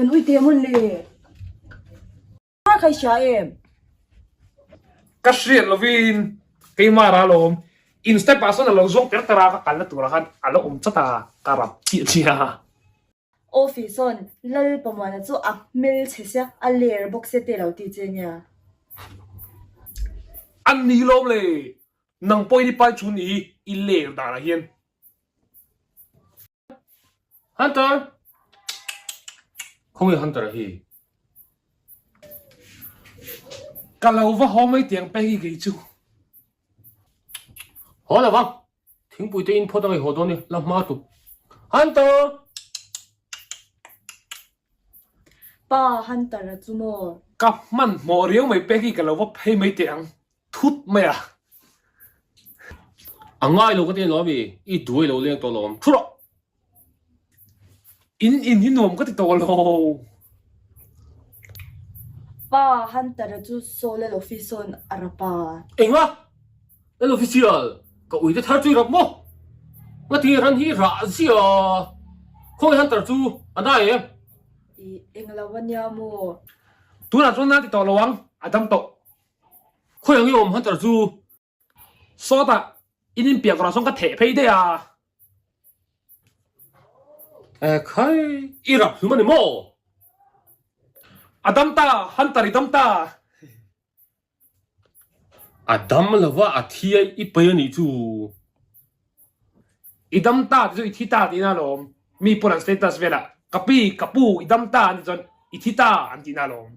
Kan ui te mawn le. Mar kha i hria em? Ka hriat lovin keimah ra lawm. In step ah sawn a lo zawng ter ter a, ka kalna turah khan a lo awm chat a, ka rap chiah chiah a. Office sawn Lalpamuana chu a hmel chhe sia, a ler bawk sia te lo ti che nia. An ni lawm le, nang pawhin i pai chu ni i ler danah hian. Hunter! Khawnge Hunter a hi? Ka lo va haw mai tiang pek hi kei chu. Haw lo vang, Thingpui te in phawt a ngaihawh dawn i, la hma tuk. Hunter! Pa Hunter-a chu maw? Ka hmanhmawh riau mai pek hi ka lo va phei mai teh ang, thut mai a. A ngai lo ka ti alawm i, i duai lo leng tawh alawm. Thu rawh! In in hi nuam ka ti tawh lo. Pa Hunter-a chu saw Lal Office sawn a rap a. Enga? Lal Official, ka uite thar chu i rap maw? Ngati ran hi rah zia. Khawnge Hunter chu a na em? I englo a nia maw? Tunah chuan na ti tawh lo ang, a dam tawh. Khawi ang i awm Hunter chu? Sawtah in inpiak rawh sawn ka theh phei daih a. E khai, i rap hlum a ni maw? A dam ta, Hunter i dam ta. A dam lo va, a thi a i pai a nih chu. I dam ta ti chu i thi ta tihna alawm. Mi pawn an status velah ka pi, ka pu i dam ta an ti chuan i thi ta an tihna alawm.